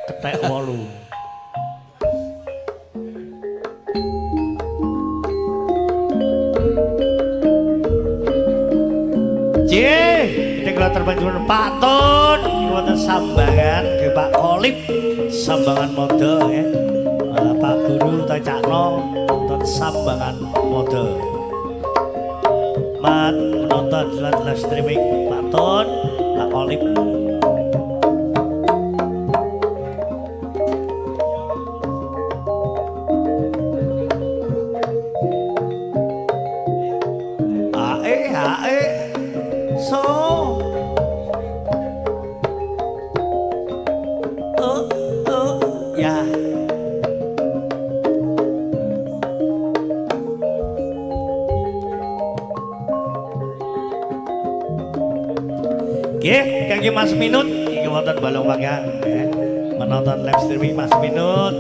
Kethek 8. Cie, kita kula terbanjur Pak Tun, wonten Sambangan nggih Pak Kolip, Sambangan Mode ya. Pak Guru utawi Cakno wonten Sambangan Mode. Mat menonton lewat live streaming Pak Tun, Pak Kolip. Ae ae so oh oh ya. Nggih, kangge Mas Minut iki wonten Balong Panggang ya. Menonton live streaming Mas Minut.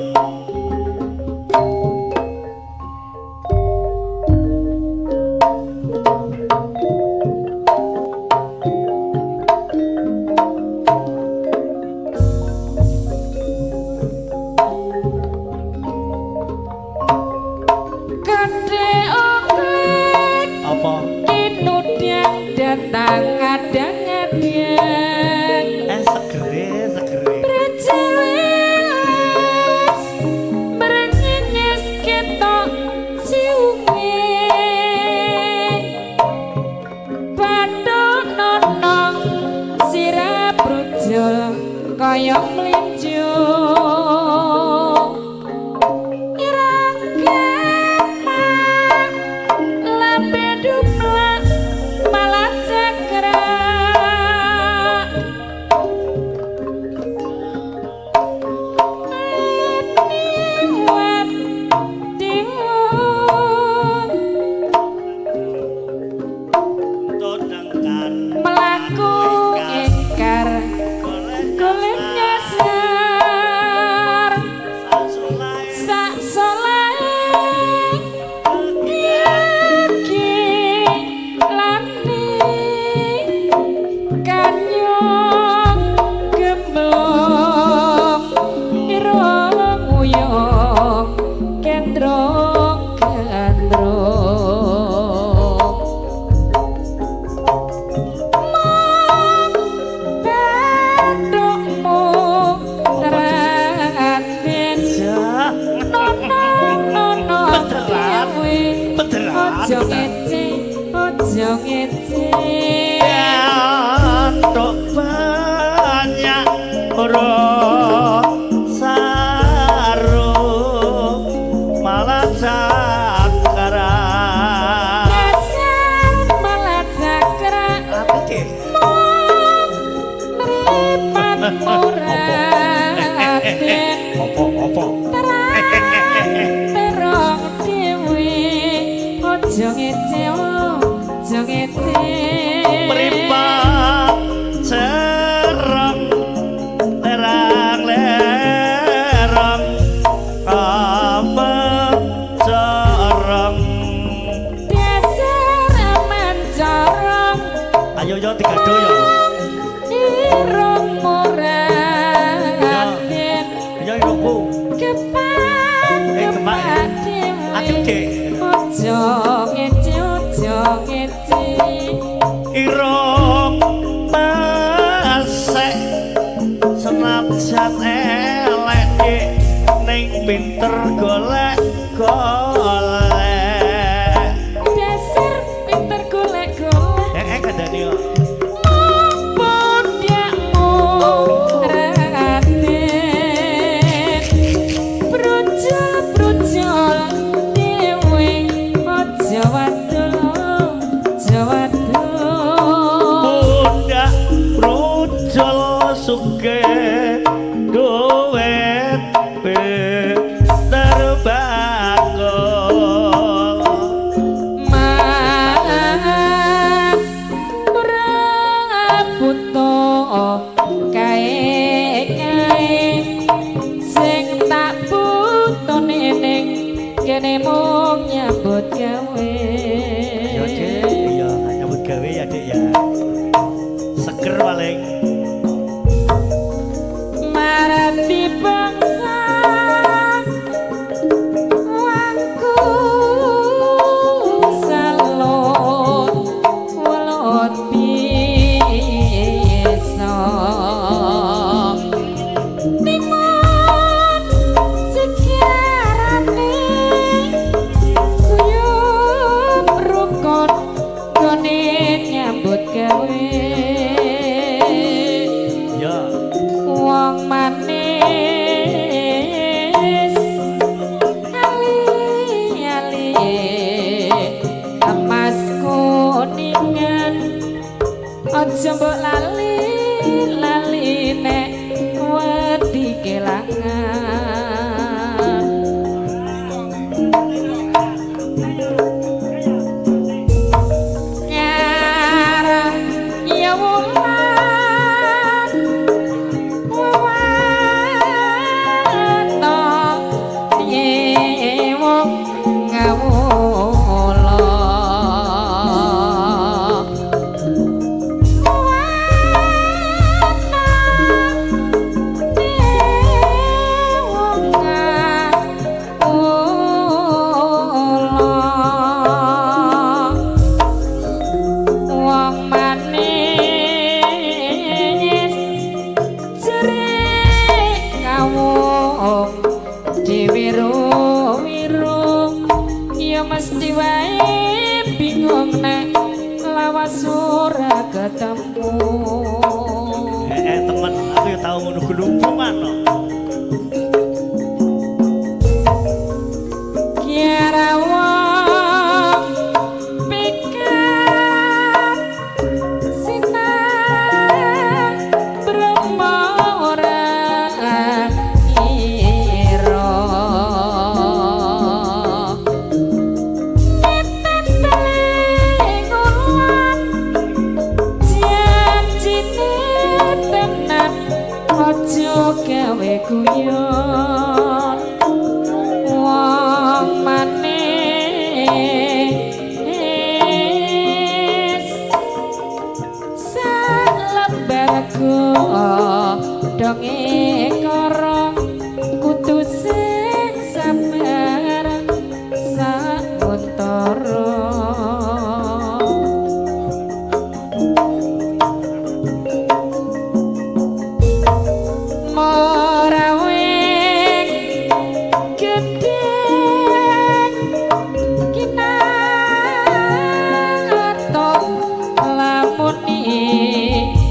Kadhe oklik Apa? kinudyan datang ngadang-ngadang. Segere, segere. Brejeles mrenginges ketok siunge. Bathuk nonong sirah brujul kaya mlinjo. Ireng kepak lambe dumlak malah cakrak. Niwat diwun Todengkar mlaku ingkar golek nyasar sak solahe iki lani kanyong gemblong irung uyung gendrong gendrong mong bathukmu Raden Ja. nono nono Beneran? dewe Beneran? ojo ngece ojo ngece. Bathuk banyak ora saru malah cakra. Dasar malah cakra Apa ki? mong mripatmu Raden Apa apa? terong dhewe ojo ngece ojo ngece. Mripat cerong lerang lerong amecorong. Dasar mencorong Ayo yo digado yo. irung Raden Yo irungku. kepak Eh, kepak ya. kepak dhewe Ayo Dik. ojo ngece ojo ngece. Irung pesek senajan elek Dik ning pinter golek golek. Dasar pinter golek golek Kandhane kok. pundakmu Raden brujul brujul dhewe aja wadul aja wadul. Pundak brujul sugih duwit pinter bakul. Mas ora butuh kae-kae sing tak butone ning kene mung nyambut gawe. Yo Dik, iya nyambut gawe ya Dik ya. Seger paling. Marati Pegunungan no. Kiara wong pikat sinang brahma ora ira Neten belengulan janjine tenan aja gawe guyon wong manis salembar godhonge kara kudu sing sabar sauntara. Moraweng gedhek kinarto lamun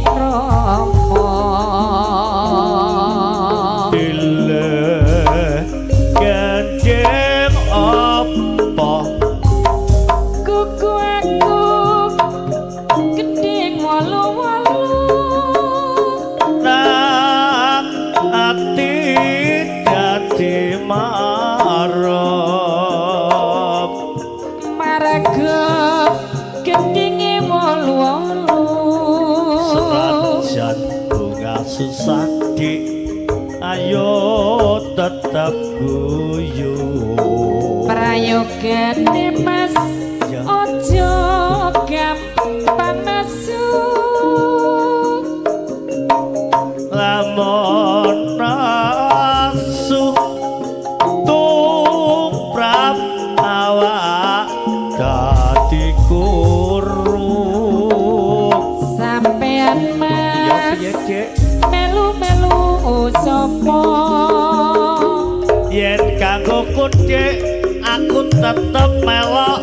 rama Dileh gendeng apa kuku aku gendeng wolu-wolu nang ati dadi marep marga gendinge wolu-wolu. Senajan bunga susah dik ayo tetep guyu. Prayogane Mas Ya. aja gampang nesu Lamun asu tumrap awak dadi kuru. Sampean Ya Mas piye Dik? Melu-melu sapa? Yen kanggo kudik aku tetep melok